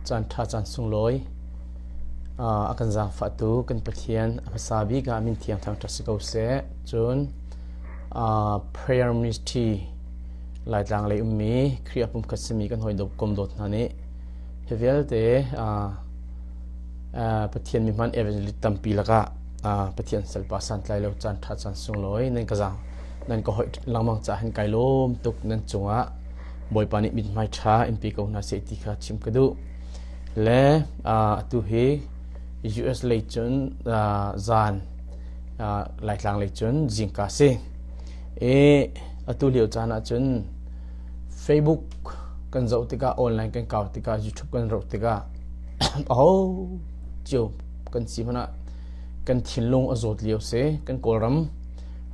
Caan ṭha caan sunglawi a kan zaangfahtu kan Pathian a hmasa bik ah min thiang thangṭhat si ko seh. Cun prayer ministry Laitlang lei ummi Khrih a pumkhat simi kan hawi kom dawt hna nih hi vialte Pathian mi hman evangelist tampi lakah Pathian salpa santlai lo caan ṭha caan sunglawi nan ka zaang nan ka hoih lengmang caah hin kai lawm tuk nan cungah Bawipa nih mithmai ṭha in pe ko hna seh ti kha chim ka duh. Le atu hi US lei cun zan Laitlang lei cun zingka si. I atu lio caan ah cun Facebook kan zoh tikah online kan kau tikah YouTube kan zoh tikah aho cio kan si hmanh ah kan thinlung a zawt lio si. Kan Kawlram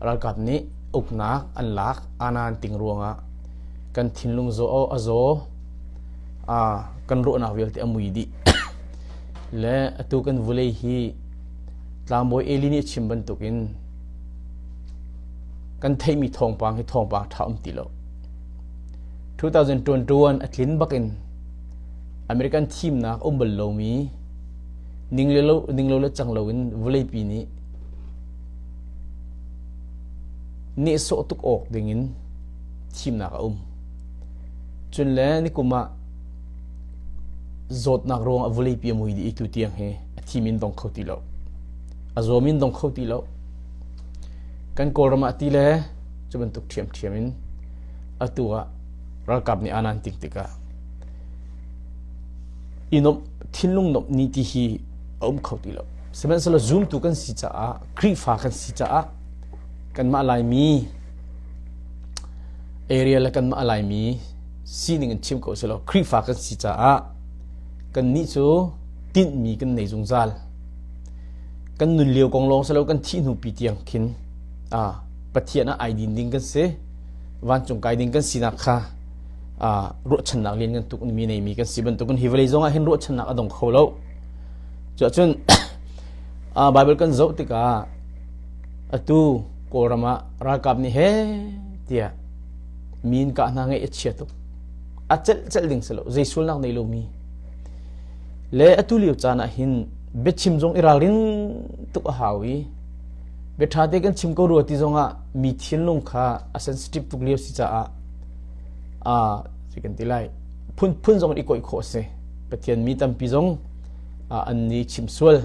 ralkap nih uknak an lak anan ting ruangah kan thinlung zaw a zaw kan ruahnak vialte a mui dih le atu kan vulei hi tlangbawi Eli nih a chim bantukin kan theihmi thawngpang hi thawngpang ṭha um ti lo 2021 a tlin bakin American thimnak um bal lomi ning le lo ning lo le cang loin vuleipi nih nehsawh tuk awk dingin thimnak a um. Cun le nikum ah zawtnak ruang ah vawleipi a mui dih i tu tiang hi a thim in dong kho ti lo. A zawm in dong kho ti lo. Kan Kawlram ah ti le cu bantuk ṭhiamṭhiam in atu ah ralkap nih anan ting tikah i nomh thinlung nomh ni ti hi a um kho ti lo. Sihmanhsehlaw zumtu kan si caah Khrihfa kan si caah kanmah Laimi area le kanmah Laimi sining in chim ko selaw Khrihfa kan si caah kannih cu tinhmi kan nei zungzal. Kan nun lio kong lawng silo kan thih hnu pi tiang khin Pathian ah ai din ding kan si vancung kai ding kan sinak kha ruahchannak lian kan tuk mi neimi kan si bantukin hi vawlei zong ah hin ruahchannak a dong kho lo. Cuahcun Bible kan zoh tikah atu Kawlram ah ralkap nih he tiah min kah hna ngeih a chia tuk. A celh celh ding si lo, zei sualnak nei lomi. Le atu lio caan ah hin biachim zong i ralrin tuk a hau i bia ṭha te kan chim ko rua ti zong ah mi thinlung kha a sensitive tuk lio si caah a kan ti lai phunphun zong i koih khawh a si. Pathian mi tampi zong an ni chim sual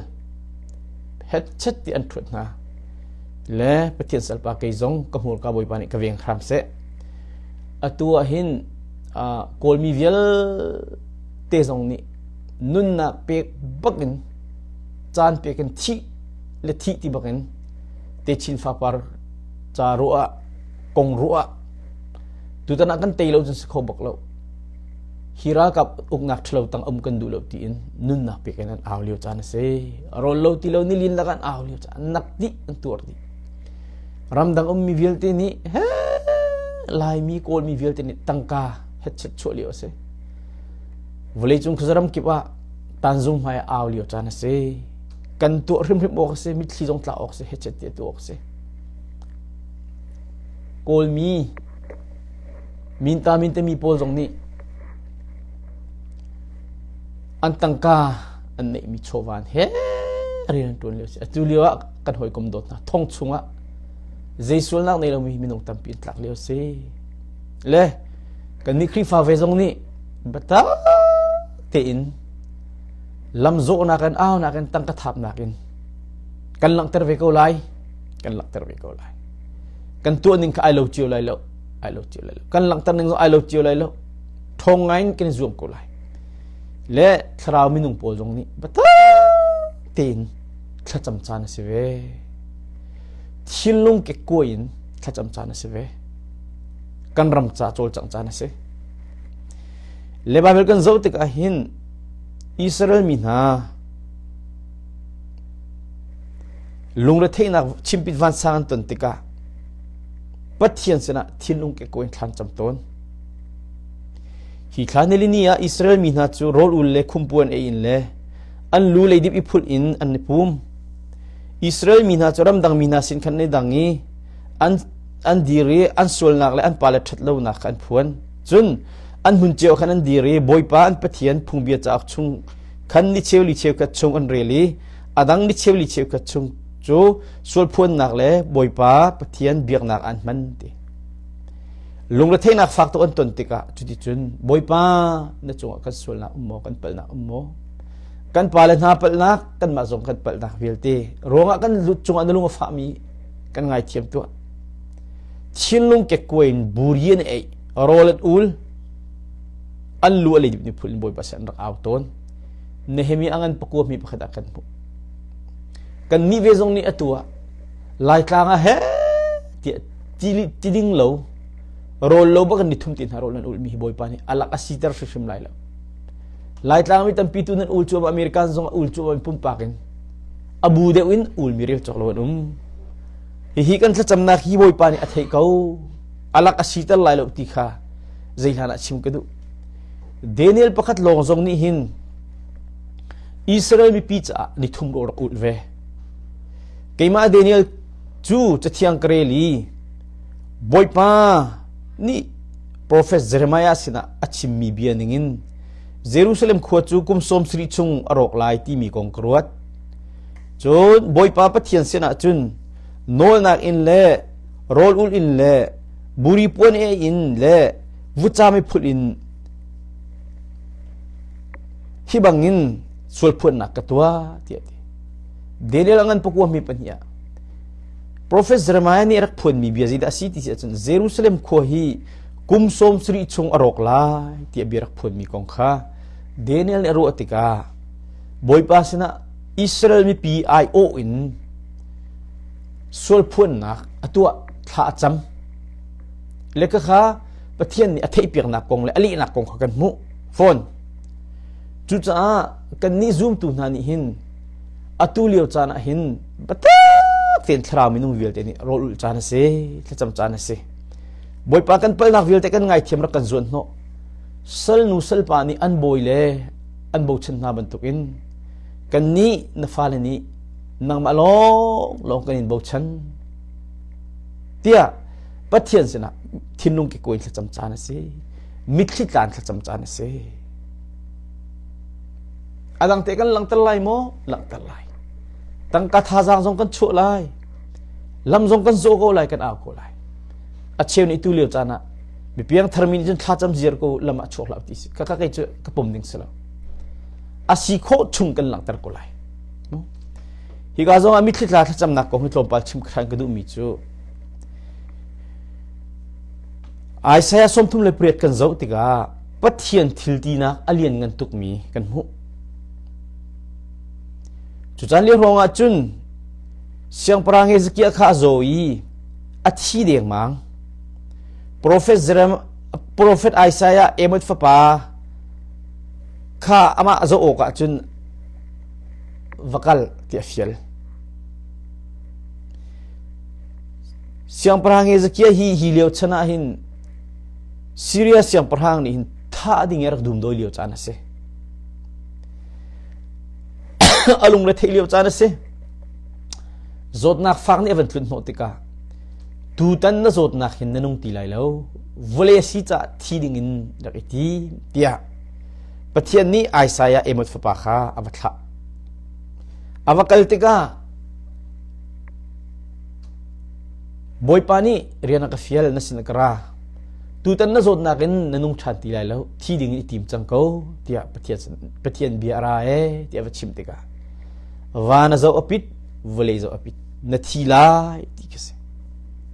hetchet ti an ṭhuat hna le Pathian salpa kei zong ka hmurka Bawipa nih ka veng hram seh atu ah hin Kawlmi vialte zong nih nunnak pek bakin caan pek in thih le thih ti bakin techin fapar ca ruah ah kong ruah ah tutan ah kan tei lo cun si kho bak lo Hi ralkap uknak ṭhalo tang um kan duh lo tiin nunnak pek in an au lio caan a si. Rawl lo ti lo nilin lak an au lio caan nak dih an tuar dih. Ramdang ummi vialte nih he Laimi Kawlmi vialte nih tangka hetchet chuah lio a si. Vawleicung khuazaram kip ah tanzung hmai ah au lio caan a si. Kan tuah hrimhrim awk a si, mitthli zong tla awk a si, hetchet ti tuah awk a si. Kawlmi Minta mintami pawl zong nih an tangka an neihmi chawva he rian an ṭuan lio a si. Atu lio ah kan hawikom dawt hna thong chungah zei sualnak nei lomi minung tampi an tlak lio a si. Le kannih Khrihfa ve zong nih biatak tein lamzawhnak in aunak in tangka thapnak in kan langhter ve ko lai kan langhter ve ko lai kan tuah ning kha ai lo cio lai lo ai lo cio lai lo kan langhter ning zong ai lo cio lai lo ṭhawng ngai in kan i zuam ko lai le thlarau minung pawl zong nih biatak tein thlacam caan a si ve thinlung kekkuai in thlacam caan a si ve kan ram ca cawlcangh caan a si le Bible kan zoh tikah hin Israel mi hna lungretheihnak chimpit vansang an ton tikah Pathian sinah thinlung kekko in thlan cam tawn. Hi thla nilini ah Israel mi hna cu rawl ul le khumpuan ei in le an lu leidip i phulh in an i pum. Israel mi hna cu ramdang mi hna sin khan an i dang i an, an dir i an sualnak le an pale ṭhatlonak kha an phuan. Cun An hmun cio khan an dir i Bawipa an Pathian phungbia cauk chung khan ni cheu li cheukhat chung an rel i a dang ni cheu li cheukhat chung cu sualphuannak le Bawipa Pathian biaknak an hman ti. Lungretheihnak fak tuk an ton tikah cuticun Bawipa na cungah kan sualnak um maw kan palhnak um maw kan pale hna palhnak kanmah zong kan palhnak vialte ruangah kan cungah na lung a fahmi kan ngaithiam tuah thinlung kekkuai in buri an ei rawl an ul an lu a leidip ni phul in Bawipa sin an rak au tawn Nehemiah a ngan pakua mi pakhat ah kan hmuh kan nih ve zong nih atu ah Laitlang ah he tiah ti ding lo rawl lo bak ni thum ti hna rawl an ul mi hi Bawipa nih alak a siter hrimhrim lai lo Laitlang mi tampi tu nan ul cu American zong ul cu pumpak in abu deuh in ul mi rel cawk lo an um hihi kan thlacamnak hi Bawipa nih a theih ko alak a siter lai lo ti kha zei hlan ah chim ka duh Daniel pakhat lawng zong nih hin Israel mipi caah nithum ro rak ulh ve keimah Daniel cu cathiang ka rel i Bawipa nih profet Jeremiah sinah a chimmi bia ningin Jerusalem khua cu kum sawm sarih chung a rawk lai timi kong ka ruat. Cun Bawipa Pathian sinah cun nawlnak in le rawl ulh in le buri puan e in le vutcam i phulh in hi bangin sualphuannak ka tuah tiah ti. Daniel a ngan pakua mi pahnih ah Profet Jeremiah nih rak phuanmi bia zeidah a si ti si ahcun Jerusalem khua hi kum sawm sarih chung a rawk lai tiah bia rak phuanmi kong kha Daniel nih a ruah tikah Bawipa sinah Israel mipi aiawh in sualphuannak a tuah thla a cam le ka kha Pathian nih a theihpiaknak kong le a lehnak kong kha kan hmuh fawn cucaah kannih zumtu hna nih hin atu lio caan ah hin biatak tein thlarau minung vialte nih rawl ulh caan a si thlacam caan a si Bawipa kan palnak vialte kan ngaithiam rak kan zuan hnawh salnu salpa nih an bawi le an bochan hna bantukin kannih na fale nih nangmah lawng lawng kan in bochan tiah Pathian sinah thinlung kikawi thlacam caan a si mitthli tlan thlacam caan a si a dang te kan langhter lai maw langhter lai tangka thazaang zong kan chuah lai lam zong kan zawh ko lai kan au ko lai a cheu nih tu lio caan ah mipiang tharmi nih cun thlacam ziar ko lam ah chuak hlah ti si ka ka kei cu ka pom ding si lo a si khawh chung kan langhter ko lai hika zong ah mitthli tla thlacamnak kong hi tlawmpal chim khan ka duhmi cu Isaiah 38 kan zoh tikah Pathian thil tinak a lian ngan tukmi kan hmuh. Cu caan lio ruangah cun Siangpahrang Hezekiah kha a zaw i a thi dengmang. Profet Jerem, Profet Isaiah Amos fapa kha amah zoh awkah cun va kal ti a fial. Siangpahrang Hezekiah hi hi lio chan ah hin Syria siangpahrang nih hin thah ding i rak dumdawi lio caan a si. a lungre theih lio caan a si. Zawtnak fak nih a van tlun hnawh tikah tutan na zawtnak hin na nung ti lai lo vawlei a si caah thi ding in rak i tim tiah Pathian nih Isaiah Amos fapa kha a va thlah. A va kal tikah Bawipa nih rian a ka fial na sin a ka ra. Tutan na zawtnak in na nung ṭhan ti lai lo, thi ding in i tim cang ko tiah Pathian, Pathian bia a ra ee tiah a va chimh tikah van a zoh a pit, vawlei zoh a pit, na thi lai ti khi si.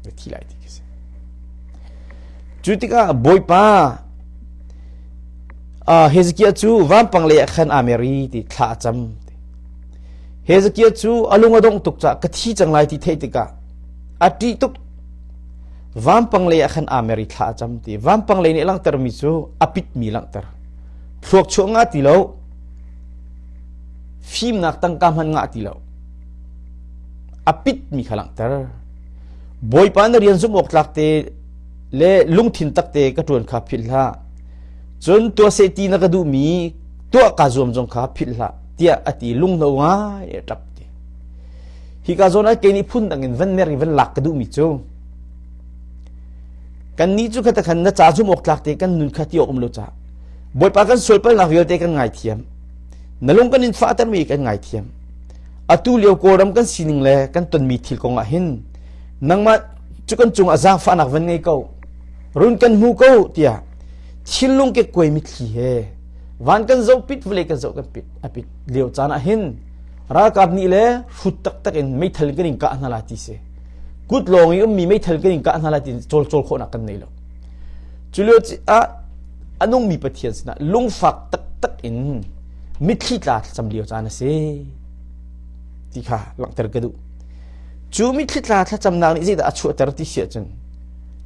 Na thi lai ti khi si. Cu tikah Bawipa uh, Hezekiah cu vampang lei ah khan aa mer i ti thla a cam. Hezekiah cu a lung a dongh tuk caah ka thi cang lai ti theih tikah a ṭih tuk. Vampang lei ah khan aa mer i thla a cam ti. Vampang lei nih a langhtermi cu a pitmi langhter. Thluak chuah ngah ti lo, fimnak tangka hmanh ngah ti lo. A pitmi kha langhter. Bawipa na rian zumh awk tlak te le lungthin tak te ka ṭuan kha philh hlah. Cun tuah seh ti na ka duhmi tuah kaa zuam zong kha philh hlah tiah a ti lunghno ngai a ṭap ti. Hika zawn ah kei nih phun dang in van mer i van lak ka duhmi cu. Kannih cu khata khan na ca zum awk tlak te kan nun kha ti awk um lo ca. Bawipa kan sualpalnak vialte kan ngaithiam. Na lung kan in fahtermi kan ngaithiam. Atu lio Kawlram kan sining le kan tonmi thil kong ah hin nangmah cu kan cungah zaangfahnak van ngei ko. Run kan hmu ko tiah thinlung ke kuai mitthli he van kan zoh pit vawlei kan zoh kan pit a pit lio caan ah hin ralkap nih le hrut taktak in meithal kan in kah hna la ti si kut lawng i ummi meithal kan in kah hna la ti cawl cawl khawhnak kan nei lo cu lio ah a nungmi Pathian sinah lungfak taktak in mitthli tla thlacam lio caan a si ti kha langhter ka duh cu mitthli tla thlacamnak nih zeidah a chuahter ti si ahcun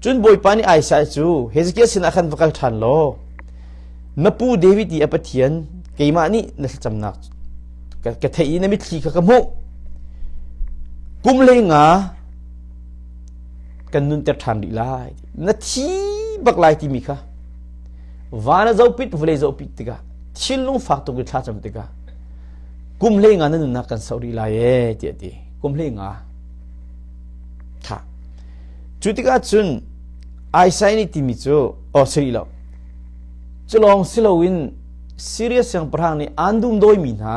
cun Bawipa nih Isaiah cu Hezekiah sinah khan va kal ṭhan law na pu David i a Pathian keimah nih na thlacamnak ka theih i na mitthli kha ka hmuh kum hlei nga kan nunter ṭhan rih lai na thi bak lai timi kha van a zopit vawlei zopit tikah thinlung fak tuk in thlacam tikah kum hlei nga na nunnak kan sauh rih lai ee tiah ti kum hlei nga tha cu tikah cun Isaiah nih timi cu oh siri lo cu lawng si loin Syria siangpahrang nih an dum dawimi hna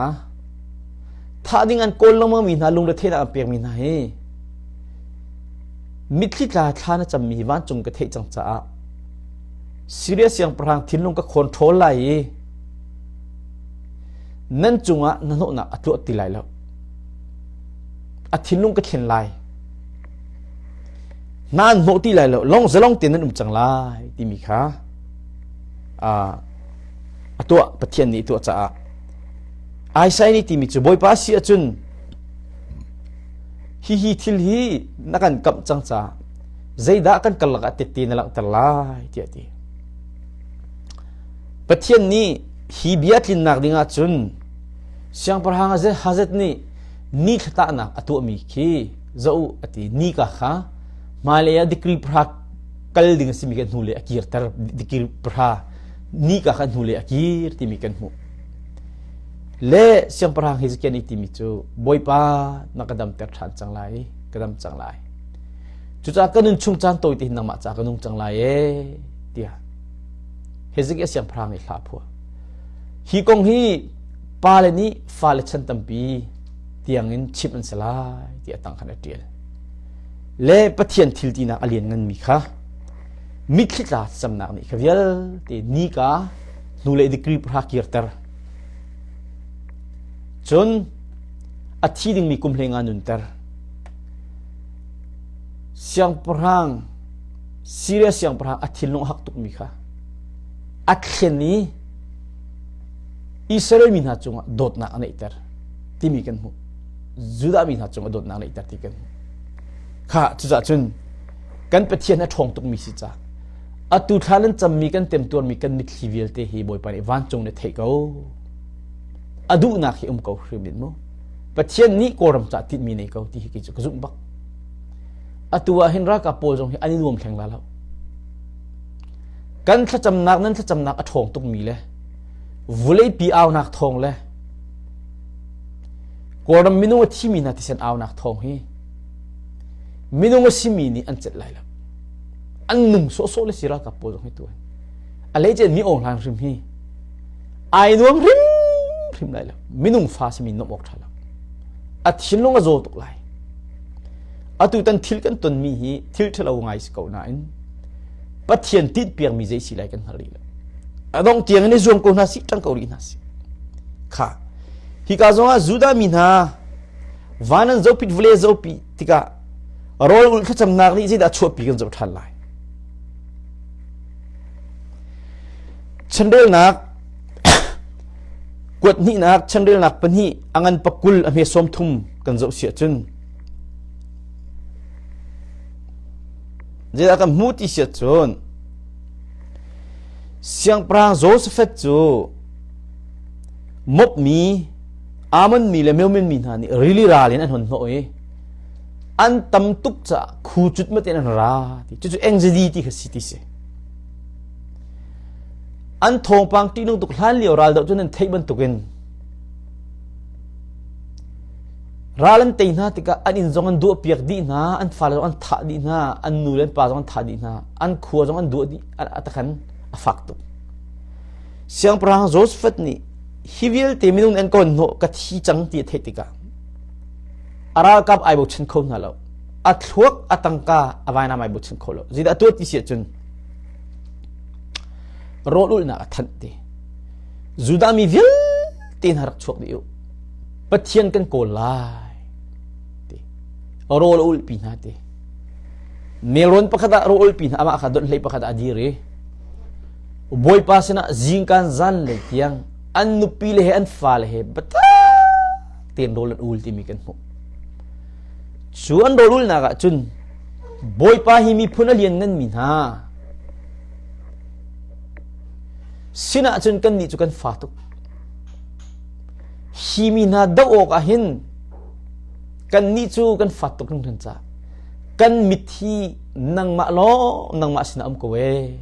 thah ding an kawl lengmang mi hna lungretheihnak an pekmi hna hi mitthli tla thla na cammi hi vancung ka theih cang caah Syria siangpahrang thinlung ka control lai i nan cungah na hnawhnak a tuah ti lai lo a thinlung ka thlen lai hna an hnawh ti lai lo long zalong te nan um cang lai timi kha a tuah Pathian nih tuah caah Isaiah nih timi cu Bawipa si ahcun hihi thil hi na kan kamh cang caah zeidah kan karlak ah tette na langhter lai tiah a ti. Pathian nih hi bia tlinnak ding ahcun siangpahrang Hazet nih ni thlatahnak a tuahmi khi zoh a ti ni ka kha hmailei ah degree pahra kal ding a simi kan hnulei a kirter degree pahra ni ka kha hnulei a kir timi kan hmuh le siangpahrang Hezekiah nih timi cu Bawipa na ka damter ṭhan cang lai ka dam cang lai cucaah ka nun chung caan tawi te hin nangmah ca ka nung cang lai ee tiah Hezekiah siangpahrang nih hla phuah hi kong hi pale nih fale chan tampi tiangin chimh an si lai ti a tang khan a ṭial le Pathian thil tinak a liannganmi kha mitthli tla camnak nih kha vialte nika hnulei degree pahra kirter cun a thi dingmi kum hlei nga nunter siangpahrang Syria siangpahrang a thinlung a hak tukmi kha a thlen i Israel mi hna cungah dawtnak a neihter timi kan hmuh Judah mi hna cungah dawtnak a neihter ti kan hmuh kha cucaah cun kan Pathian a ṭhawng tukmi si ca atu thla nan cammi kan temtuarmi kan mitthli vialte hi Bawipa nih vancung nih theih ko a duhnak hi um ko hrim in mu Pathian nih Kawlram ca tinhmi nei ko ti hi kei cu ka zumh bak atu ah hin ralkap pawl zong hi an i nuam hleng la lo kan thlacamnak nan thlacamnak a ṭhawng tukmi le vuleipi aunak thawng le Kawlram minung a thimi hna thisen aunak thawng hi minung a simi nih an celh lai lo an nung sawhsawh le si ralkap pawl zong hi tu a lei mi awng hlan hrim hi ai nuam hrim hrim lai lo minung fa simi nomh awk ṭha lo a thinlung a zaw tuk lai atu tan thil kan tonmi hi thil ṭhalo ngai si ko nain Pathian tinhpiakmi zei si lai kan hngal rih lo. A dong tiang in i zuam ko hna si, ṭang ko rih hna si. Kha. Hika zong ah Judah mi hna van an zopit vale zopi tikah rawl ulh thlacamnak nih zeidah chuahpi kan zoh ṭhan lai. Chanrelnak kuat hnihnak chanrelnak pahnih a ngan pakul a hme sawm thum kan zoh si ahcun Zeidah kan hmuh ti si ahcun Siangpahrang Josaphat cu mopmi Ammon mi le Meumin mi hna nih rili ral in an hun hnawh i an tam tuk caah khu cut mat in an ra ti cucu anxiety ti kha si ti si an thawngpang ṭihnung tuk hlan lio ral doh cu nan theih bantukin. Ral an tei hna tikah an inn zong an duahpiak dih hna, an fale zong an thah dih hna, an nu le an pa zong an thah dih hna, an khua zong an duah dih, a takhan a fak tuk. Siangpahrang Joseph nih hi vialte minung an kawn hnawh ka thi cang ti a theih tikah a ralkap ai bochan kho hna lo. A thluak a tangka a vainam ai bochan kho lo. Zeidah a tuah ti si ahcun rawl ulhnak a thanh ti. Judah mi vialte hna rak chuak dih u. Pathian kan kawl lai ti. Rawl a ulhpi hna ti. Nelrawn pakhat ah rawl ulhpi hna amah kha donhhlei pakhat ah a dir i Bawipa sinah zingkan zanlei tiang an nupi le he an fale he biatak tein rawl an ul timi kan hmuh. Cu an rawl ulnak ah cun Bawipa hi miphun a liannganmi hna sinah cun kannih cu kan fa tuk. Hi mi hna doh awk ah hin kannih cu kan fat tuk hringhran caah kan mit hi nangmah lawng nangmah sinah um ko ee.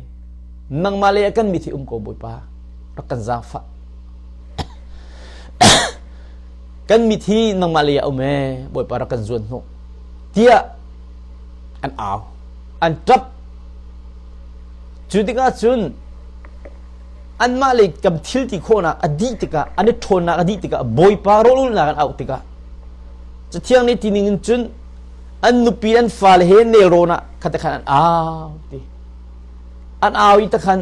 Nangmah lei ah kan mit hi um ko Bawipa. Rak kan zaangfah. kan mit hi nangmah lei ah um ee Bawipa rak kan zuan hnawh tiah an au an ṭap cu tikah cun anmah lei kam thil ti khawhnak a dih tikah an i ṭhawnnak a dih tikah Bawipa rawlulnak an auh tikah Cathiang nih ti ning in cun an nupi an fale he nelrawn ah khat khan an au ti an au i takhan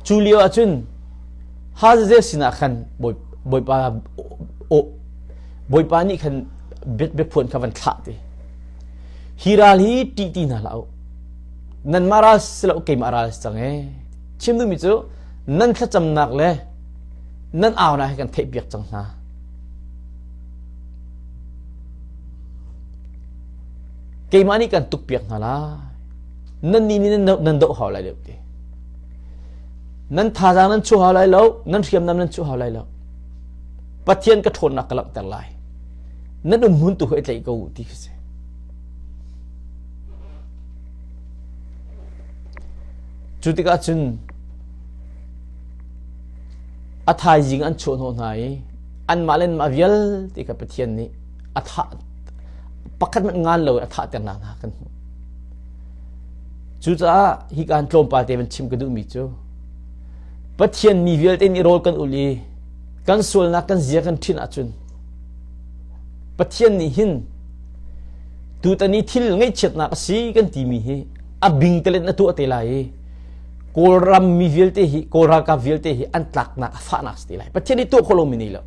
cu lio ah cun Hazazel sinah khan Bawipa Bawipa nih khan biaphuan kha van thlah ti hi ral hi ṭih ti hna hlah u nanmah ral si lo keimah ral si cang ee chim duhmi cu nan thlacamnak le nan aunak hi kan theihpiak cang hna keimah nih kan tukpiak hna lai nannih nih nan doh hau lai lo ti nan thazaang nan chuah hau lai lo nan hriamnam nan chuah hau lai lo Pathian ka ṭhawnnak ka langhter lai nan um hmun tu hi tlaih ko ti khi si Cu tikah cun a thaizing an chuahhnawh hna i anmah le anmah vialte kha Pathian nih a thah pakhat hmanh ngan lo in a thahternak hna kan hmuh. Cucaah hika han tlawmpal te van chim ka duhmi cu Pathian mi vialte nih rawl kan ul i kan sualnak kan zia kan ṭhin ahcun Pathian nih hin tutan i thil ngaihchiatnak a si kan timi hi a bingtelet na tuah te lai i Kawlram mi vialte hi Kawl ralkap vialte hi an tlaknak a fahnak si te lai Pathian nih tuah khawh lomi nei lo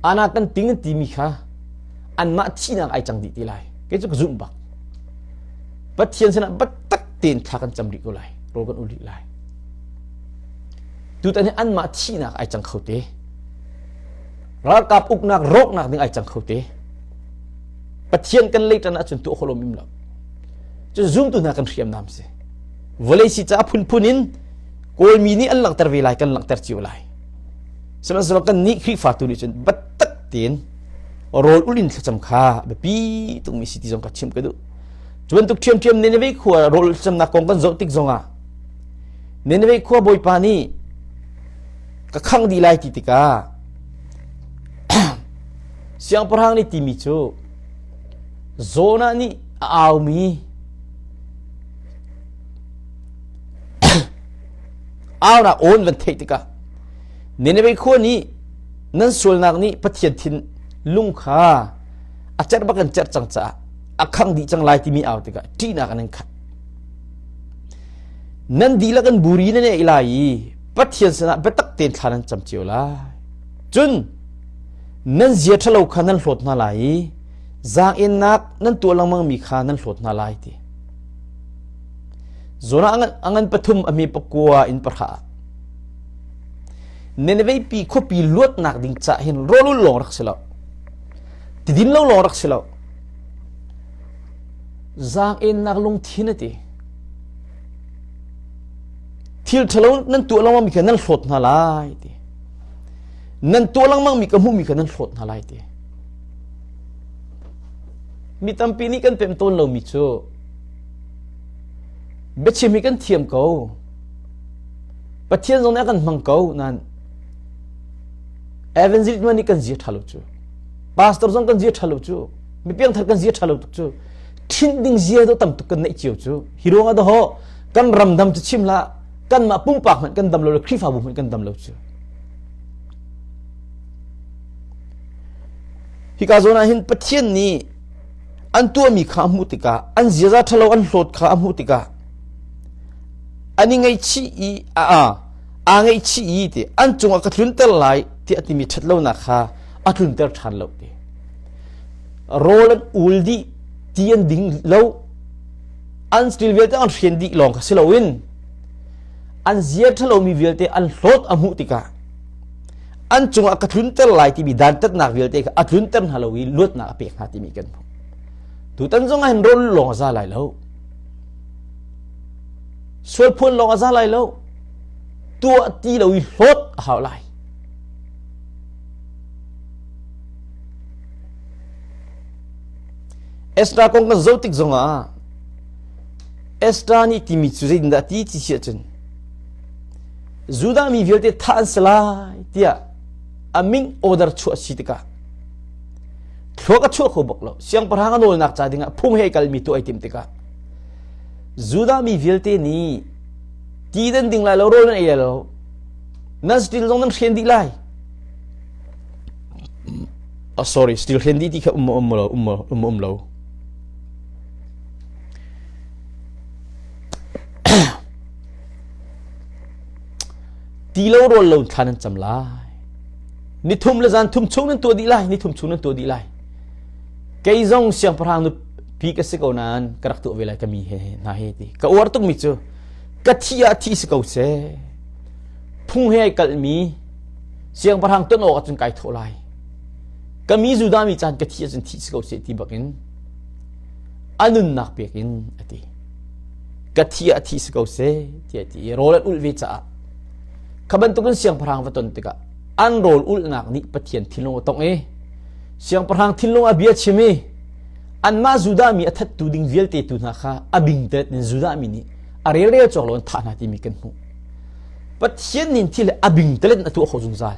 ana kan ting an timi kha anmah thihnak ai cang dih te lai kei cu ka zumh bak Pathian sinah biatak tein thla kan cam rih ko lai rawl kan ul rih lai tutan hi anmah thihnak ai cang kho te ralkap uknak rawknak ding ai cang kho te Pathian kan lei ṭan ahcun tuah khawh lomi lo. Cun zumtu hna kan hriamnam si. Vawlei si caah phunphun in Kawlmi nih an langhter ve lai, kan langhter cio lai. Sihmanhsehlaw kan nih Khrihfa tu nih cun biatak tein rawl ul in thlacam kha biapi tukmi si ti zong ka chim ka duh. Cu bantuk ṭhiamṭhiam Nineveh khua rawl thlacamnak kong kan zoh tik zongah Nineveh khua Bawipa nih ka khangh dih lai ti tikah Siangpahrang nih timi cu Jonah nih a aumi aunak awn van theih tikah Nineveh khua nih nan sualnak nih Pathian thin lung kha a cerh bak in cerh cang caah a khang dih cang lai timi au tikah ṭihnak an in khat. Nan dihlak in buri nan ei lai i Pathian sinah biatak tein thla nan cam cio lai. Cun nan zia ṭhalo kha nan hlawt hna lai i zaang-ennak nan tuah lengmangmi kha nan hlawt hna lai ti. Jonah a ngan pathum a hme pakua in pahra ah Nineveh pi khuapi luatnak ding cah hin rawlul lawng rak si lo. Tidin lo lawng rak si lo. Zaang-ennak lungthin a ti. Thil ṭhalo nan tuah lengmangmi kha nan hlawt hna lai ti. Nan tuah lengmangmi ka hmuhmi kha nan hlawt hna lai ti. Mi tampi nih kan pem tawn lomi cu biachim hi kan thiam ko. Pathian zong nih a kan hmang ko nain evangelist nih kan zia ṭha lo cu. Pastor zong kan zia ṭha lo cu. Mi piangthar kan zia ṭha lo tuk cu. Ṭhinh ding zia do tam tuk kan neih cio cu. Hi ruang ah daho kan ram dam cu chim hlah kanmah pumpak hmanh kan dam lo le Khrihfabu hmanh kan dam lo cu. Hika zawn ah hin Pathian nih an tuahmi kha a hmuh tikah an ziaza ṭhalo an hlawt kha a hmuh tikah an i ngaihchih i a aa ngaihchih i ti an cungah ka tlunter lai tiah a timi ṭhatlonak kha a tlunter ṭhan lo ti. Rawl an ul dih ti an ding lo an stil vialte an hren dih lawng kha si loin an zia ṭhalomi vialte an hlawt a hmuh tikah an cungah ka tlunter lai timi dantatnak vialte kha a tlunter hna lo i luatnak a pek hna timi kan hmuh. Tutan zong ah hin rawl lawng a za lai lo. Sual phuan lawng a za lai lo. Tuah ti lo i hlawt a hau lai. Ezra kong kan zoh tik zongah Ezra nih timi cu zeitindah ti ti si ahcun Judah mi vialte thah an si lai tiah a min order chuah si tikah thluak a chuah kho bak lo siangpahrang a nawlnak ca dingah phung he kalmi tu ai tim tikah Judah mi vialte nih ti nan ding lai lo rawl nan ei lai lo nan stil zong nan hren dih lai oh, sorry stil hren dih ti kha um um lo um um um lo Ti lo rawl lo thla nan cam lai. Nithum le zan thum chung nan tuah dih lai. Nithum chung nan tuah dih lai. Kei zong siangpahrang nupi ka si ko nain ka rak tuah ve lai ka mi he hna he ti. Ka uar tukmi cu ka thi ah thi si ko seh. Phung he ai kalhmi siangpahrang ton awk ahcun kai thawh lai. Ka mi Judah mi caan ka thi ahcun thi si ko seh ti bakin a nunnak pek in a ti. Ka thi ah thi si ko seh tiah a ti i rawl an ulh ve caah kha bantukin siangpahrang va ton tikah an rawl ulhnak nih Pathian thinlung a tongh i siangpahrang thinlung a bia chim i anmah Judah mi a thattu ding vialte tu hna kha a bingtet in Judah mi nih a relrel cawk lo an thah hna timi kan hmuh. Pathian nin thil a bingtelet in a tuah kho zungzal.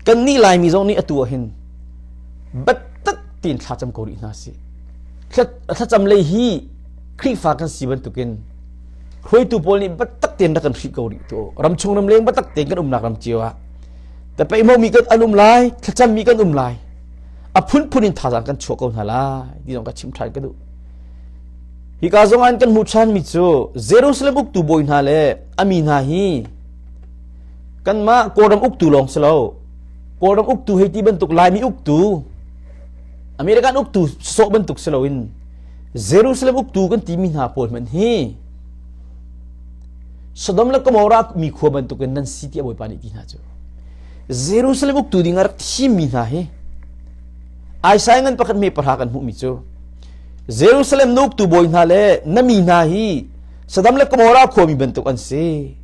Kannih Laimi zong nih atu ah hin biatak tein thlacam ko rih hna sih. Thlacam lei hi Khrihfa kan si bantukin hruaitu pawl nih biatak tein rak kan hrih ko rih tu. Ramchung ramleng biatak tein kan umnak ram cio ah tapeihmomi kan an um lai, thlacammi kan um lai. A phunphun in thazaang kan chuah ko hna lai ti zong ka chim ṭhan ka duh. Hika zong an kan hmuh ṭhanmi cu Jerusalem uktu bawi hna le a mi hna hi kanmah Kawlram uktu lawng si lo. Kawlram uktu hei ti bantuk Laimi uktu American uktu sawh bantuk si loin Jerusalem uktu kan timi hna pawl hmanh hi Sodom le Gomorrah mi khua bantukin nan si tiah Bawipa nih ti hna cu. Jerusalem uktu ding a rak thimmi hna hi Isaiah ngan pakhat me pahra kan hmuhmi cu Jerusalem na uktu bawi hna le na mi hna hi Sodom le Gomorrah khuami bantuk an si.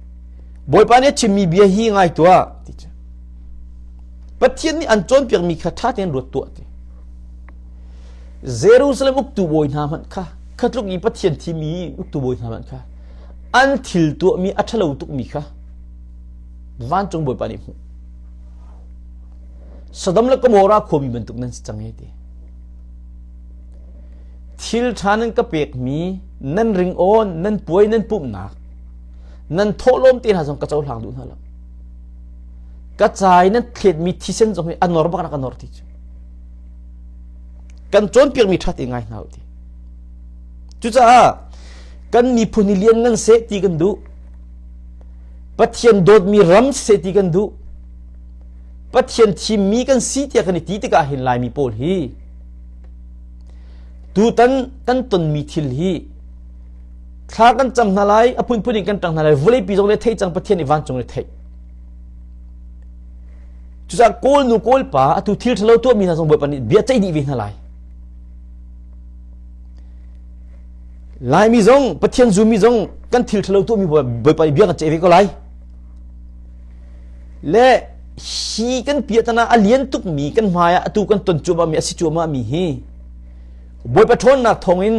Bawipa nih a chimmi bia hi ngai tuah ti cu. Pathian nih an cawnpiakmi kha ṭha tein ruat tuah ti. Jerusalem uktu bawi hna hmanh kha khatluk i Pathian thimi uktu bawi hna hmanh kha an thil tuahmi a ṭhalo tukmi kha vancung bawipa nih hmuh. Sodom le Gomorrah khuami bantuk nan si cang he ti. Thil ṭha nan ka pekmi nan ringawn nan puai nan pumhnak nan thawhlawm te hna zong ka cohlang duh hna lo. Ka ca i nan thletmi thisen zong hi a nor bak na ka nor ti cu. Kan cawnpiakmi ṭha te ngai hna u ti. Cucaah kan miphun hi lian ngan seh ti kan duh. Pathian dawtmi ram seh ti kan duh. Pathian thimmi kan si tiah kan i ti tikah hin Laimi pawl hi tutan kan tonmi thil hi thla kan cam hna lai a phunphun in kan ṭang hna lai vawleipi zong le theih cang Pathian i vancung le theih Cucaah Kawl nu Kawl pa atu thil ṭhalo tuahmi hna zong Bawipa nih bia ceih dih ve hna lai. Laimi zong Pathian zummi zong kan thil ṭhalo tuahmi Bawipa nih bia kan ceih ve ko lai. Le hi kan piahtana a lian tukmi kan hmai ah atu kan ton cuahmahmi a si cuahmahmi hi Bawipa ṭhawnnak thawngin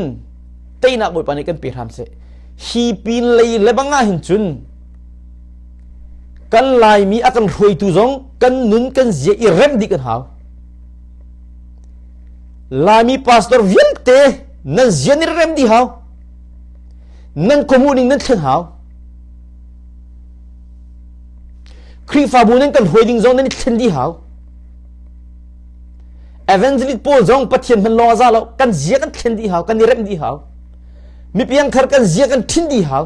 teinak Bawipa nih kan pe hram seh. Hi pin lei lebang ah hin cun Kan Laimi a kan hruaitu zong kan nun kan zia i remh dih kan hau. Laimi pastor vialte nan zian i rem dih hau. Nan khuamu ning nan thlen hau. Khrihfabu nan kan hruai ding zong nan i thlen dih hau. Evangelist pawl zong Pathian hman lawng a za lo. Kan zia kan thlen dih hau, kan i remh dih hau. Mipiangthar kan zia kan thin dih hau.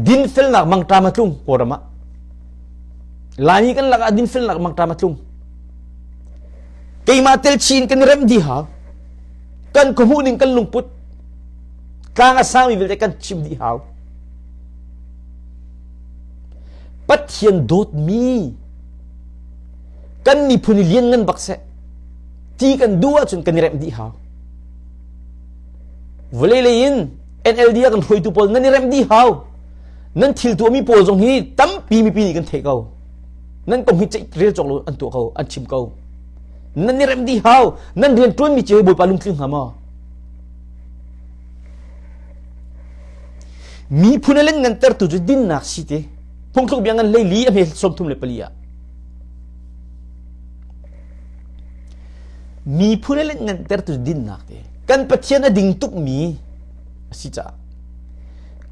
Dinfelnak mangṭam a tlung Kawlram ah. Laimi kan lakah dinfelnak mangṭam a tlung. Keimah tel chin kan i remh dih hau. Kan khuamuh ning kan lungput tlang a sangmi vialte kan chim dih hau. Pathian dawtmi kan miphun i lian ngan bak seh ti kan duh ahcun kan i remh dih hau. Vawlei lei in NLD a kan hruaitu pawl nan i remh dih hau. Nan thil tuahmi pawl zong hi tampi mipi nih kan theih ko. Nan kong hi ceih rel cawk lo an tuah ko, an chim ko. Nan i remh dih hau. Nan rian ṭuanmi cio hi Bawipa lungtling hnga maw? Miphun a len ngantertu cu dinnak si ti. Phungthluk bia ngan hlei li a hme 34 ah. Miphun a len ngantertu cu dinnak ti. Kan Pathian a ding tukmi a si caah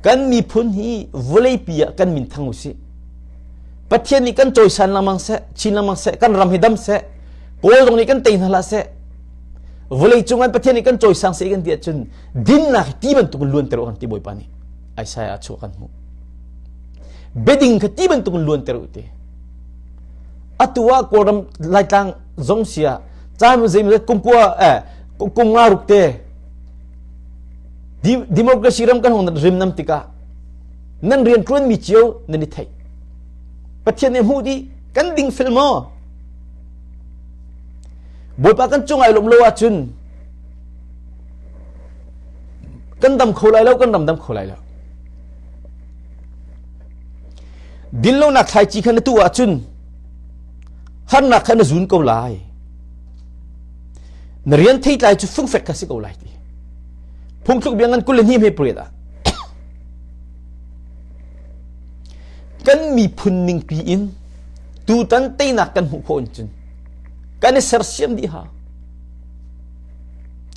kan miphun hi vawleipi ah kan min thang usih. Pathian nih kan cawisan lengmang seh, chin lengmang seh, kan ram hi dam seh, Kawl zong nih kan tei hna hlah seh, vawlei cung an Pathian nih kan cawisang seh kan ti ahcun dinnak hi ti bantuk in luanter u kan ti Bawipa nih Isaiah ah chuah kan hmuh. Biading kha ti bantuk in luanter u ti. Atu ah Kawlram Laitlang zong sia caan zeimawzat kum kua eh kum nga ruk te democracy ram kan hong rim nam tikah nan rian ṭuanmi cio nan i theih Pathian nih hmuh dih kan ding fel maw Bawipa kan cung ai lawm lo ahcun kan dam kho lai lo kan ram dam kho lai lo dinlonak thlaici kha na tuh ahcun harnak kha na zun ko lai na rian theitlai cu fungfek kha si ko lai ti phungthluk bia ngan 22 hme pariat ah Kan miphun ningpi in tutan teinak kan hmuh khawh in cun kan i sersiam dih ha.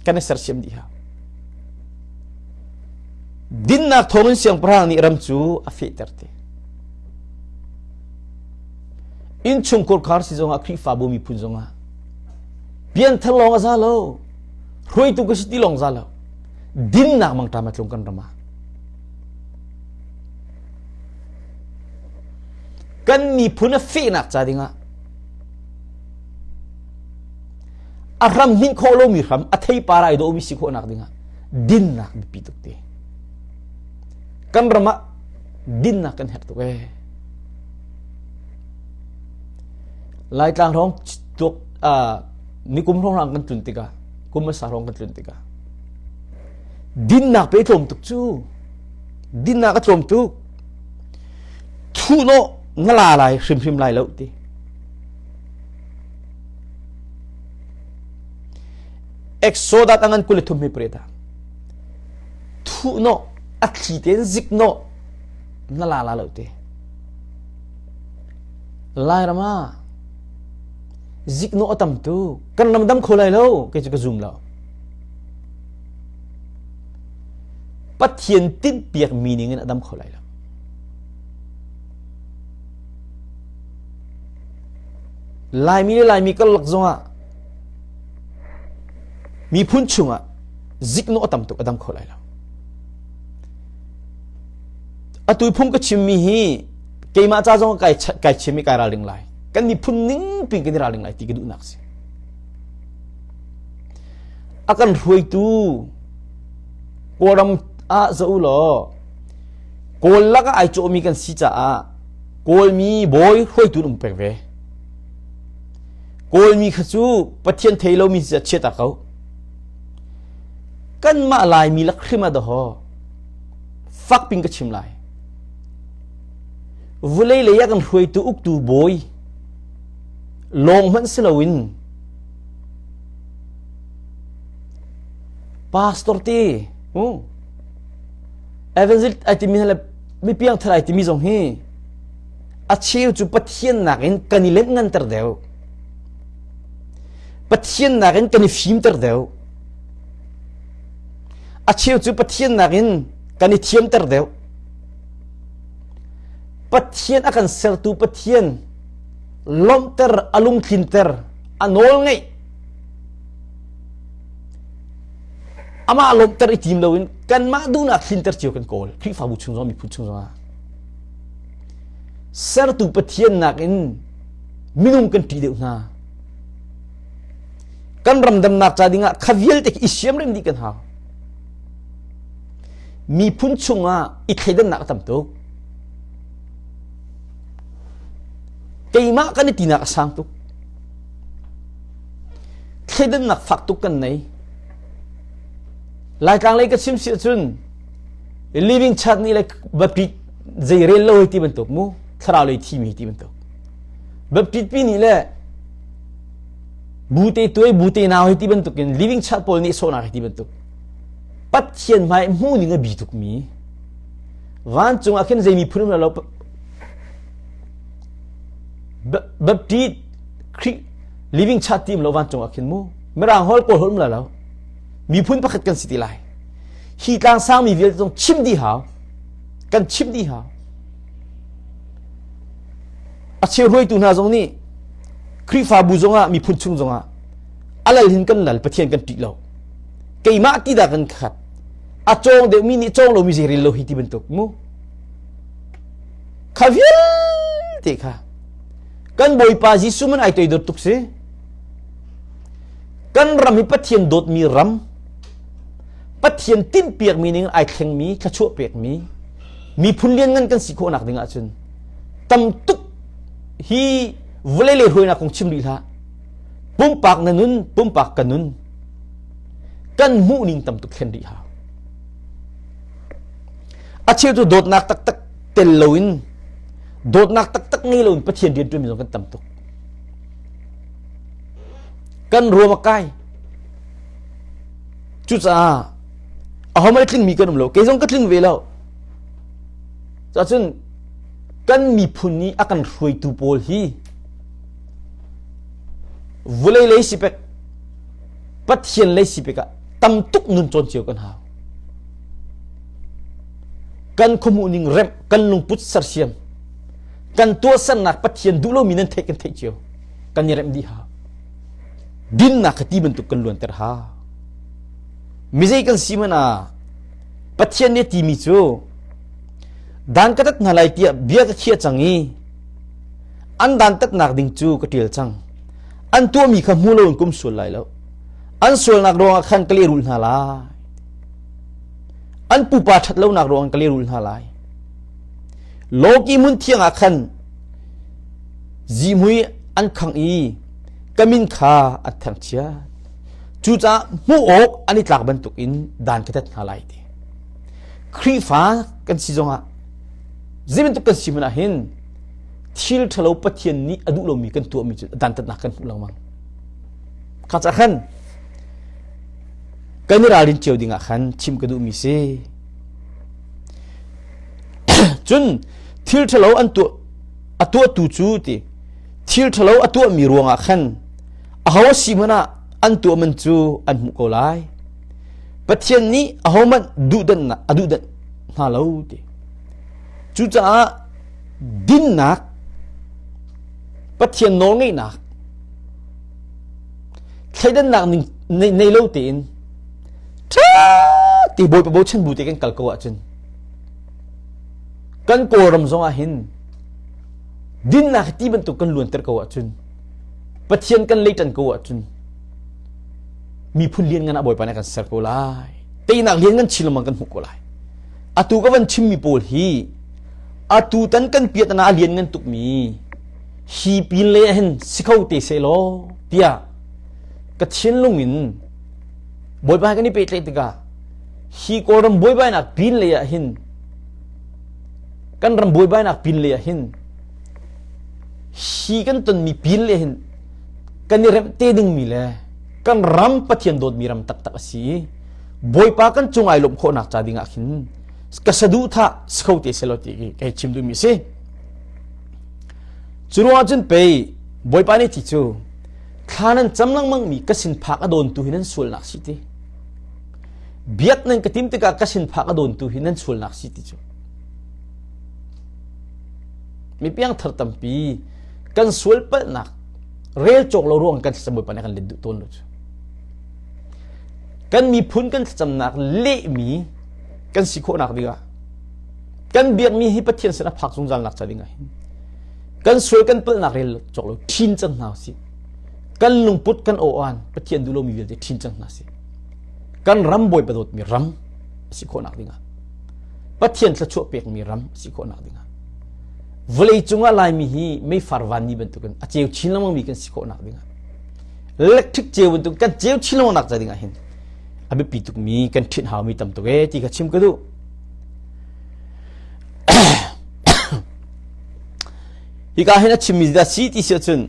Kan i sersiam dih ha. Dinnak thawngin siangpahrang nih ram cu a fehter te. Innchungkhar khar si zongah Khrihfabu miphun zongah pianthar lawng a za lo hruaitu ka si ti lawng za lo dinnak mangṭam a tlung kan ram ah Kan miphun a fehnak ca dingah a hram hnin khawh lomi hram a theipar ai dawhmi si khawhnak dingah dinnak biapi tuk te. Kan ram ah dinnak kan herh tuk ee. Laitlang hrawng tuk nikum hrawng kan tlun tikah kum hmasa hrawng kan tlun tikah Dinnak pe tlawm tuk cu. Dinnak a tlawm tuk. Thuhnawh na la lai hrimhrim lai lo ti. Exodus angan 23 mi preta. Thuhnawh a thli tein ziknawh na la la lo ti. Lairam ah ziknawh a tam tuk. Kan ram dam kho lai lo kei cu ka zum lo. Pathian tinhpiak mi ning in a dam kho lai lo. Laimi le Laimi karlak zongah miphun chungah ziknawh a tam tuk a dam kho lai lo. Atu phung ka chimmi hi keimah ca zong kai kai chim i kai ralring lai. Kan miphun ning pin kan i ralring lai ti ka duhnak si. A kan hruaitu Kawlram ah zoh u law Kawl lakah ai cawhmi kan si caah Kawlmi bawi hruaitu an um peng ve. Kawlmi kha cu Pathian thei lomi si chiat a ko. Kanmah Laimi lak hrim ah dahaw fak ping ka chim lai. Vulei lei ah kan hruaitu uktu bawi lawng hmanh si loin Pastor te evangelist ai timi le mi piangthar ai timi zong hi a cheu cu Pathian nakin kan i lengh nganter deuh. Pathian nakin kan i fimter deuh. A cheu cu Pathian nakin kan i thiamter deuh. Pathian a kan sertu Pathian lawmhter, a lungtlinter, a nawl ngeih. Amah lawmhter i tim loin kanmah duhnak tlinter cio kan kawl. Khrihfabu chung zong miphun chung zongah. Sertu Pathian nakin minung kan ṭih deuh hna. Kan ram damnak ca dingah kha vialte khi i siamrem dih kan hau. Miphun chungah i thleidannak a tam tuk. Keimah kan i tinak a sang tuk. Thleidannak fak tuk kan nei. Laitlang lei ka chim si ahcun living chat nih le baptist zei rel lo hei ti bantuk mu thlarau lei thimi ti bantuk baptist pi nih le bute tuai bute nau hei ti bantuk in living chat pawl nih sawhnak hei ti bantuk Pathian hmai hmu ning a bi tuk mi vancung ah khin zei miphun um lo Baptist Khrih living chat ti um lo vancung ah khin mu mirang hol kawl hol um la lo miphun pakhat kan si ti lai hi tlang sangmi vialte zong chim dih hau kan chim dih hau a cheu hruaitu hna zong nih Khrihfabu zongah miphun chung zongah a lal hin kan lal Pathian kan ṭih lo keimah ti dah kan khat a cawng deuhmi nih cawng lomi zei rel lo hi ti bantuk mu kha vialte kha kan Bawipa Jesuh man ai toidor tuk si kan ram hi Pathian dawtmi ram Pathian tinhpiakmi ning ai thlengmi thluachuah pekmi miphun lianngan kan si khawhnak ding ahcun tam tuk hi vawlei lei hruainak kong chim rih hlah pumpak na nun pumpak ka nun kan hmuh ning tam tuk thlen rih hau a cheu cu dawtnak taktak tel loin dawtnak taktak ngei loin Pathian rian ṭuanmi zong kan tam tuk kan ruam a kai Cucaah ahohmanh tlingmi kan um lo. Kei zong ka tling ve lo. Cacun kan miphun nih a kan hruaitu pawl hi vulei lei sipek Pathian lei sipek ah tam tuk nun cawn cio kan hau. Kan khuamuh ning remh, kan lungput sersiam, kan tuahsernak Pathian duh lomi nan theih kan theih cio. Kan i remh dih hau. Dinnak kha ti bantuk kan luanter hau. Mizei kan si hmanh ah Pathian nih a timi cu dan ka tat hna lai tiah bia ka khiah cang i an dantatnak ding cu ka ṭial cang. An tuahmi kha hmu loin kum sual lai lo. An sualnak ruangah khan ka lehrulh hna lai. An pupa ṭhat lonak ruangah ka lehrulh hna lai. Lawki hmun thiang ah khan zihmui an khangh i ka min kha an thangchiat. Cucaah hmuh awk an i tlak bantukin dan ka tat hna lai ti. Khrihfa kan si zongah zei bantuk kan si hmanh ah hin thil ṭhalo Pathian nih a duh lomi kan tuahmi cu dantatnak kan hmuh lengmang. Kha ca khan kan i ralrin cio ding ah khan chim ka duhmi si. Cun thil ṭhalo an tuah a tuahtu cu ti thil ṭhalo a tuahmi ruangah khan aho a si hmanh ah an tuah man cu an hmuh ko lai. Pathian nih ahohmanh duhdanhnak a duhdanh hna lo ti. Cucaah dinnak Pathian nawlngeihnak thleidannak ning nei lo tein ṭha ti Bawipa bochan bu te kan kal ko ahcun kan Kawlram zong ah hin dinnak ti bantuk kan luanter ko ahcun Pathian kan leiṭan ko ahcun miphun lian ngan ah Bawipa nih a kan ser ko lai teinak lian ngan chin lengmang kan hmuh ko lai atu ka van chimmi pawl hi atu tan kan piat na a lian ngan tukmi hi pin le hin si kho te se law tiah ka thinlung in Bawipa kan i pehtlaih tikah hi Kawlram buaibainak pin lei ah hin kan ram buaibainak pin lei ah hin hi kan tonmi pin le hin kan i remh te dingmi le kan ram Pathian dawtmi ram taktak a si i Bawipa kan cung ai lawmh khawhnak ca ding ah khin ka saduhthah si kho te selaw ti kai chim duhmi a si. Cu ruangah cun pei Bawipa nih ti cu Thla nan cam lengmang mi ka sin phak a dawntu hi nan sualnak si ti. Biak nan ka tim tikah ka sin phak a dawntu hi nan sualnak si ti cu. Mi piangthar tampi kan sual palhnak rel cawk lo ruang kan thlacam Bawipa nih kan let duh tawn lo cu. Kan miphun kan thlacamnak lehmi kan si khawhnak dingah kan biakmi hi Pathian sin a phak zungzal nak ca dingah hin kan sual kan palhnak rel cawk lo ṭhin cang hna usih. Kan lungput kan aw-an Pathian duh lomi vialte ṭhin cang hna sih. Kan ram Bawipa dawtmi ram a si khawhnak dingah Pathian thluachuah pekmi ram a si khawhnak dingah vawlei cungah Laimi hi meifar vanni bantukin a ceu chin lengmangmi kan si khawhnak dingah electric ceu bantuk kan ceu chin lengmang nak ca dingah hin a biapi tukmi kan ṭhinh haumi tam tuk ee ti kha chim ka duh. Hika hin a chimmi dah si ti si ahcun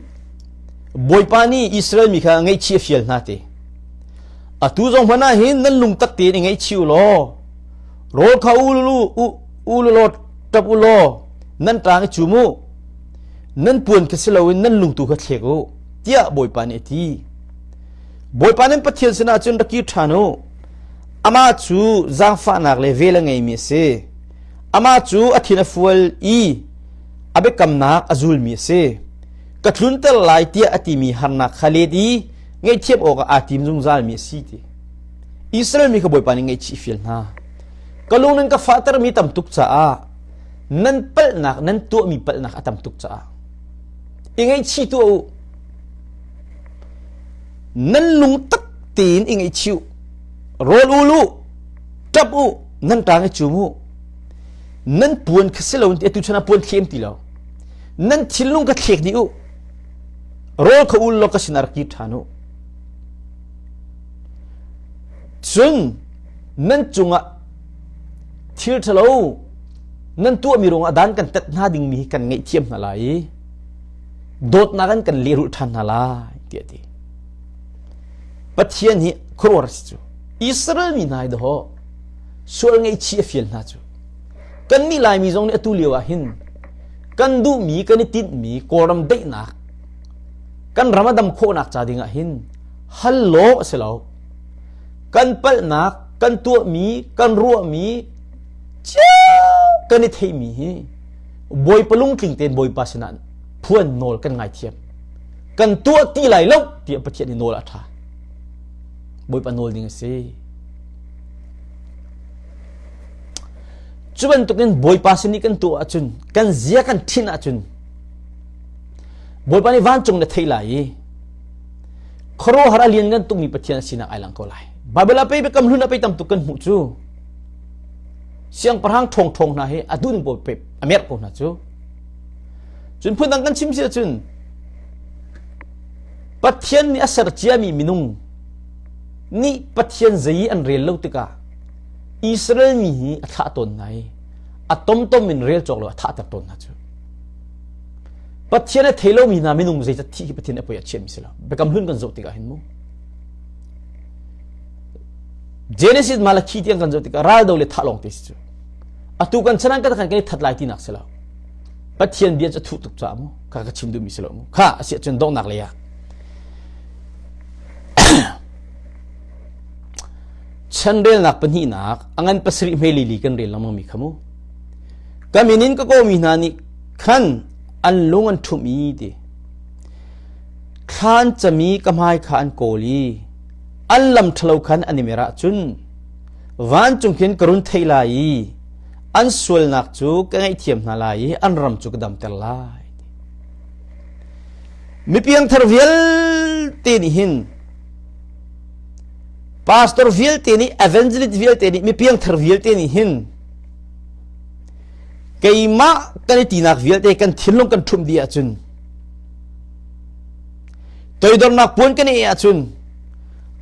Bawipa nih Israel mi kha ngaihchih a fial hna ti. Atu zong hmanh ah hin nan lungtak tein i ngaihchih u law rawl kha u u law ṭap u law nan ṭang i cum u nan puan kha si loin nan lungtu kha thlek u tiah Bawipa nih a ti. Bawipa nan Pathian sinah cun rak kir ṭhan u. Amah cu zaangfahnak le vel a ngeimi a si. Amah cu a thin a fual i a biakamnak a zulmi a si. Ka tlunter lai tiah a timi harnak kha let i ngaihthiam awkah aa tim zungzalmi a si ti. Israel mi kha Bawipa nih ngaihchih fial hna. Ka lung nan ka fahtermi tam tuk caah nan palhnak nan tuahmi palhnak a tam tuk caah i ngaihchih tuah u. Nan lung tak tein i ngaihchih u. Rawl ul u, ṭap u, nan ṭang i cum u. Nan puan kha si loin atu chan ah puan thlem ti lo. Nan thinlung ka thlek dih u. Rawl kha ul law ka sinah rak kir ṭhan u. Cun nan cungah thil ṭhalo nan tuahmi ruangah dan kan tat hna dingmi hi kan ngaihthiam hna lai i dawtnak in kan lehrulh ṭhan hna lai tiah a ti. Pathian hi khuaruahhar a si cu. Israel mi hna hi dawh sual ngaihchih a fial hna cu. Kannih Laimi zong nih atu lio ah hin kan duhmi kan i tinhmi Kawlram daihnak kan ram a dam khawhnak ca ding ah hin hal law a si lo. Kan palhnak, kan tuahmi, kan ruahmi cia kan i theihmi hi Bawipa lungtling tein Bawipa sinah phuan nawl kan ngaithiam. Kan tuah ti lai lo tiah Pathian nih nawl a ṭha. Bawipa nawl ding a si. Cu bantukin Bawipa sin i kan tuah ahcun, kan zia kan ṭhinh ahcun Bawipa nih vancung na theih lai i khuaruahhar a lian ngan tukmi Pathian sinak ai lang ko lai. Bible ah pei biakam hlun ah pei tam tuk kan hmuh cu. Siangpahrang ṭhawng ṭhawng hna hi a duh pawl pe a merh ko hna cu. Cun phundang kan chim si ahcun Pathian nih a ser ciami minung nih Pathian zei i an rel lo tikah Israel mi hi a thlah tawn hna i a tomtom in rel cawk lo a thahter tawn hna cu. Pathian a thei lomi hna minung zeizat thih hi Pathian a poi a chiahmi si lo. Biakam hlun kan zoh tikah hin mu. Genesis Malachi tiang kan zoh tikah raldo le thah lawng te si cu. Atu kan chan kan kan kan i that lai tinak si lo. Pathian bia cu a thuh tuk caah mu kha ka chim duhmi si lo mu. Kha a si ahcun donghnak lei ah Chanrelnak pahnihnak a ngan pasarih hme lili kan rel lengmang mi kha mu. Ka min in ka kawmi hna nih khan an lung an ṭhumh i ti. Thlan cami ka hmai kha an kawl i an lam ṭhalo khan an i mer ahcun vancung khin ka run thei lai i an sualnak cu ka ngaihthiam hna lai i an ram cu ka damter lai. Mipiangthar vialte nih hin pastor vialte nih evangelist vialte nih mipiangthar vialte nih hin keimah kan i tinak vialte kan thinlung kan ṭhumh dih ahcun toidornak puan kan i ahcun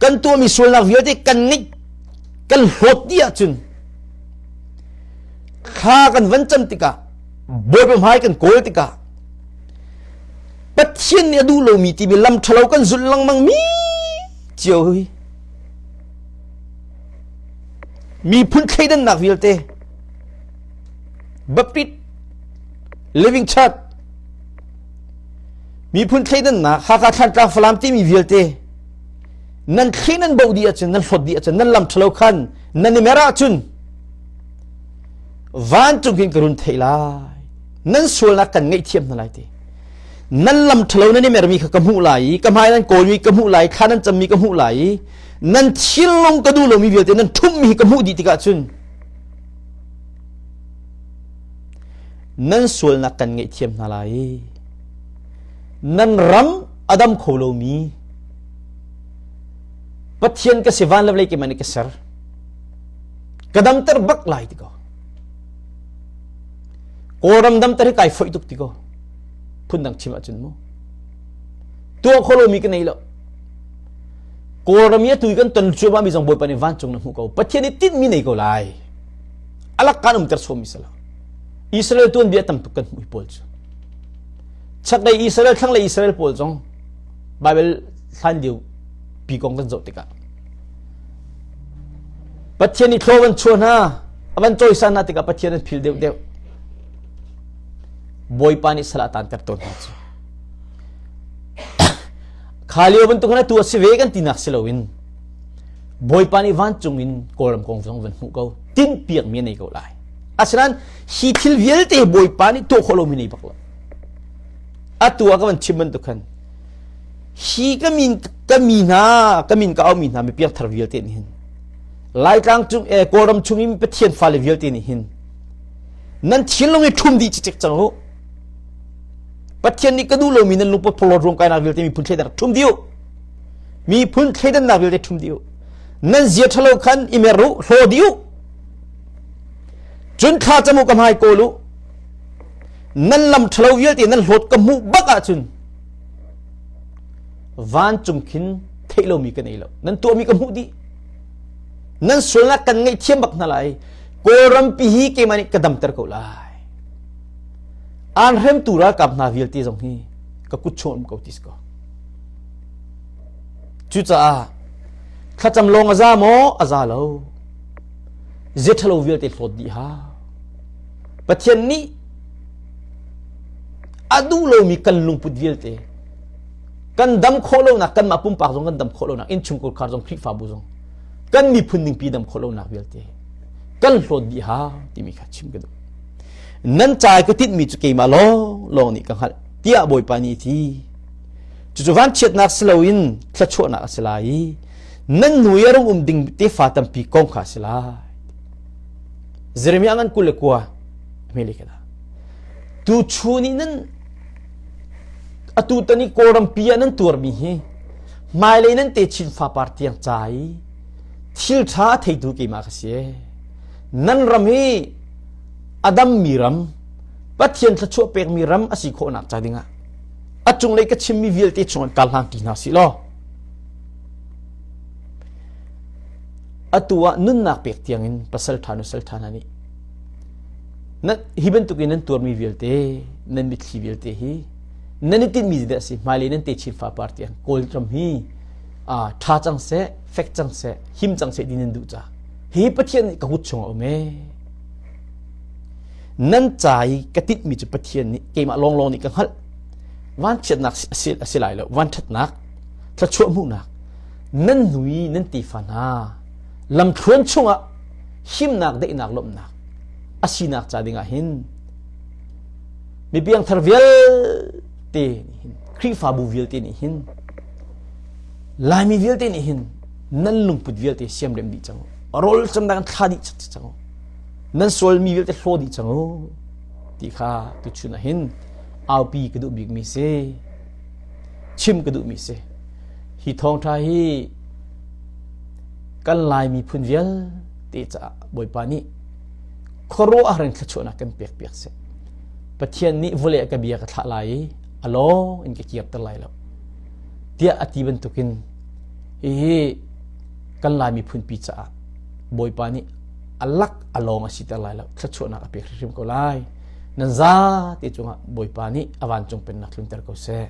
kan tuahmi sualnak vialte kan ngeih kan hlawt dih ahcun thla kan van cam tikah Bawipa hmai kan kawl tikah Pathian nih a duh lomi timi lam ṭhalo kan zulh lengmang mi cio hi miphun thleidannak vialte Baptist Living Church. Miphun thleidannak Hakha Thlantlang Falam timi vialte nan thli nan bo dih ahcun nan hlawt dih ahcun nan lam ṭhalo khan nan i mer ahcun vancung hin ka run theih lai nan sualnak kan ngaihthiam hna lai ti nan lam ṭhalo nan i mermi kha ka hmuh lai i ka hmai nan kawlmi ka hmuh lai thla nan cammi ka hmuh lai i nan thinlung ka duh lomi vialte nan ṭhummi hi ka hmuh dih tikah cun nan sualnak kan ngaihthiam hna lai i nan ram a dam kho lomi Pathian ka si van le vawlei keimah nih ka ser ka damter bak lai ti ko Kawlram damter hi kai foih tuk ti ko phundang chim ahcun mu tuah kho lomi ka nei lo Kawlram i atu i kan ton cuahmah mi zong Bawipa nih vancung na hmuh ko Pathian nih tinhmi nei ko lai alak kan umter sawm mi sala Israel tuanbia tam tuk kan hmuh hi pawl cu chaklei Israel thlanglei Israel pawl zong Bible hlan lio pi kong kan zoh tikah Pathian nih thlaw van chuah hna a van cawisan hna tikah Pathian an phil deuh deuh Bawipa nih sal a tanter tawn hna cu kha lio bantuk khan atu a si ve kan tinak si loin Bawipa nih vancung in Kawlram kong zong van hmuh ko tinhpiak mi a nei ko lai asinain hi thil vialte Bawipa nih tuah khawh lomi nei bak lo atu ah ka van chim bantuk khan hi ka min ka mi hna ka min ka au mi hna mi piangthar vialte nih hin Laitlang cung eh Kawlram chung in Pathian fale vialte nih hin nan thinlung i ṭhum dih cikcek cang u Pathian nih ka duh lomi nan lungput phorhlawt ruamkainak vialte miphun thleidan ṭhum dih u miphun thleidannak vialte ṭhum dih u nan zia ṭhalo khan i mer u hlaw dih u cun thla cam u ka hmai kawl u nan lam ṭhalo vialte nan hlawt ka hmuh bak ahcun vancung khin theih lomi ka nei lo nan tuahmi ka hmuh dih nan sualnak kan ngaihthiam bak hna lai Kawlram pi hi keimah nih ka damter ko lai aan hremtu ralkap hna vialte zong hi ka kut chung um ko ti si ko cucaah thlacam lawng a za maw a za lo zia ṭhalo vialte hlawt dih hau Pathian nih a duh lomi kan lungput vialte kan dam khawh lonak kanmah pumpak zong kan dam khawh lonak innchungkhar zong Khrihfabu zong kan miphun ningpi dam khawh lonak vialte kan hlawt dih hau timi kha chim ka duh nan ca ka tinhmi cu keimah lawng lawng nih ka hngalh tiah Bawipa nih a ti cucu vanchiatnak si loin thluachuahnak a si lai i nan hnu i a rung um ding tefa tampi kong kha a si lai Jeremiah ngan 29 hmele ka tu chun i nan atu tan i Kawlram pi ah nan tuarmi hi hmailei nan te chin fapar tiang ca i thil ṭha a theitu keimah ka si nan ram hi a dammi ram Pathian thluachuah pekmi ram a si khawhnak ca dingah a cunglei ka chimmi vialte chungah kar hlang ti hna sih law atu ah nunnak pek tiangin pasal ṭha nusal ṭha hna nih hi bantuk in nan tuarmi vialte nan mitthli vialte hi nan i tinhmi zeidah a si hmailei nan techin fapar tiang Kawlram hi ṭha cang seh fek cang seh him cang seh ti nan duh ca hi Pathian nih ka kut chungah um ee nan ca i ka tinhmi cu Pathian nih keimah lawnglawng nih ka hngalh vanchiatnak a si lai lo vanṭhatnak thluachuah hmuhnak nan hnu i nan tefa hna lamthluan chungah himnak daihnak lawmhnak a sinak ca dingah hin mi piangthar vialte nih hin Khrihfabu vialte nih hin Laimi vialte nih hin nan lungput vialte siamrem dih cang u rawl camnak in thla dih cang u nan sualmi vialte hlaw dih cang u ti kha tuchun ah hin aupi ka duh bikmi si chim ka duhmi si hi thawngṭha hi kan Lai miphun vialte caah Bawipa nih khuaruahhar in thluachuahnak kan pek piak seh. Pathian nih vawlei ah ka bia ka thlah lai i a lawng in ka kirter lai lo tiah a ti bantukin hihi kan Lai miphun pi caah Bawipa nih a lak a lawng a siter lai lo thluachuahnak a pek hrimhrim ko lai. Nan zate cungah Bawipa nih a vancung pennak tlunter ko seh.